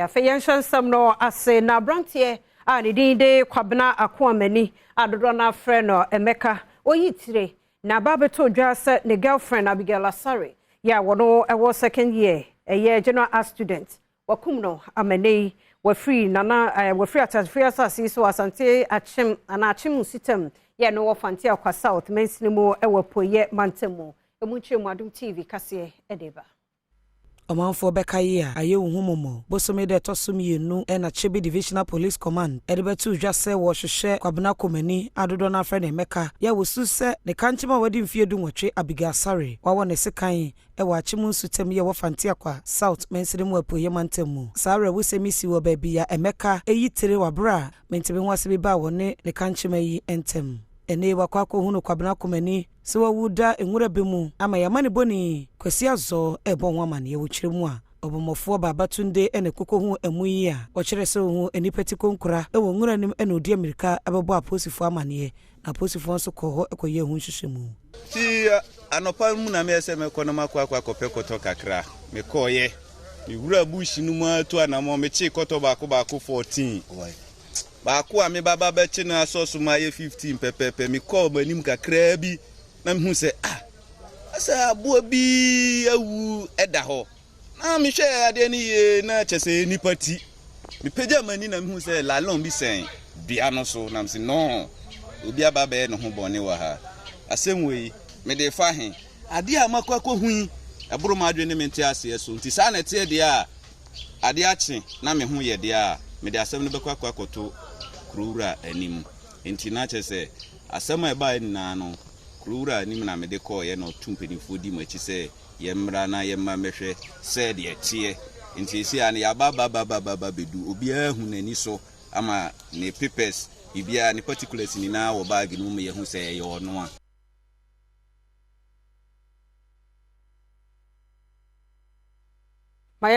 Afei yɛnhyɛ nsɛm no ase na aberanteɛ a ne din de Kwabena Akoamani a dodoɔ no afrɛ no Emeka oyi tire na aba abɛtɔ dwa sɛ ne girlfriend Abigail Asare yɛ a wɔno ɛwɔ second year, ɛyɛ general art student, wakum no amane yi. Wafiri nana ɛɛ wafiri atasefiri asase yi so Asante Akyem anaa Akyem Nsitam yɛ no wɔ Fanteakwa South mansini mu ɛwɔ Apueyɛ mantam mu. Emu nkyerɛ mu, Adom TV kaseɛ ɛde ba. Ɔmanfoɔ bɛka yi a ayɛ wo hu mmɔmmɔ. Bosome da ɛtɔ so 2 ɛna Kyebi Divisional Police Command ɛde bɛto dwa sɛ wɔrehwehwɛ Kwabena Komani a dodoɔ no afrɛ ne Mmɛka yɛ a wɔsu sɛ ne kankyem a wadi mfeɛ 18, Abigail Asare, wawɔ ne sekan ɛwɔ Akyem Nsutam yi a ɛwɔ Fanteakwa South mansini mu, Apueeɛ mantam mu. Saa awerɛwosɛm yi si wɔ baabi a Ɛmɛka ɛyi tire wɔ aberɛ a mentumi ho ase bi baa wɔ ne ne kankyema yi ntam. Ɛnɛ wakɔ akɔhunu Kwabena Komani sɛ wawu da nwura bi mu ama yɛama ne bɔni Kwasi Azɔ ɛrebɔ ho amanneɛ. Wɔ kyerɛ mu a, ɔbɔmmɔfoɔ Baabatunde ɛna koko ho ɛmu yi a wɔkyerɛ sɛ ohu nnipa ti konkora ɛwɔ nwura nim ɛna odi amirika ɛbɛbɔ apolisifoɔ amanneɛ, na apolisifoɔ nso kɔ hɔ ɛkɔyɛ ho nhwehwɛmu. Ti anɔpa mu na meyɛ sɛ mɛkɔ na makɔ akɔpɛ kɔtɔ kakra. Mekɔɔyɛ, mewura bush no mu atu anammɔ, mekyee kɔtɔ baako baako 14, baako a mebaba bɛkye no asɔ so ma ayɛ 15 pɛpɛɛpɛ. Mekɔɔ m'anim kakraa bi na mehu sɛ, ah, asɛ aboa bi awu ɛda hɔ, na mehwɛ adeɛ no yie na kyɛ sɛ nipa ti. Mepagya m'ani na mehu sɛ lalon bi sɛn dua no so, na mese no, obi aba bɛyɛ ne ho bɔne wɔ ha. Asɛm wei mede fa he adeɛ a makɔ akɔhu yi, ɛboro ma adwene ne mente aseɛ so. Nti saa na ɛteɛ deɛ a, adeɛ akye na me ho yɛ deɛ a, mede asɛm no bɛkɔ akɔto kurowura anim. Nti na kyerɛ sɛ asɛm a ɛbaeɛ nyinaa no, kurowura anim na mede kɔɔyɛ, na ɔto mpanimfoɔ di mu akyi sɛ yɛmmra na yɛmma mmɛhwɛ sɛ deɛ ɛteɛ. Nti esi a no yɛaba bababababa bɛdu, obiara hu n'ani so ama ne papers, biribiara, ne particulars nyinaa wɔ baage no mu ma yɛhu sɛ ɛyɛ ɔno a.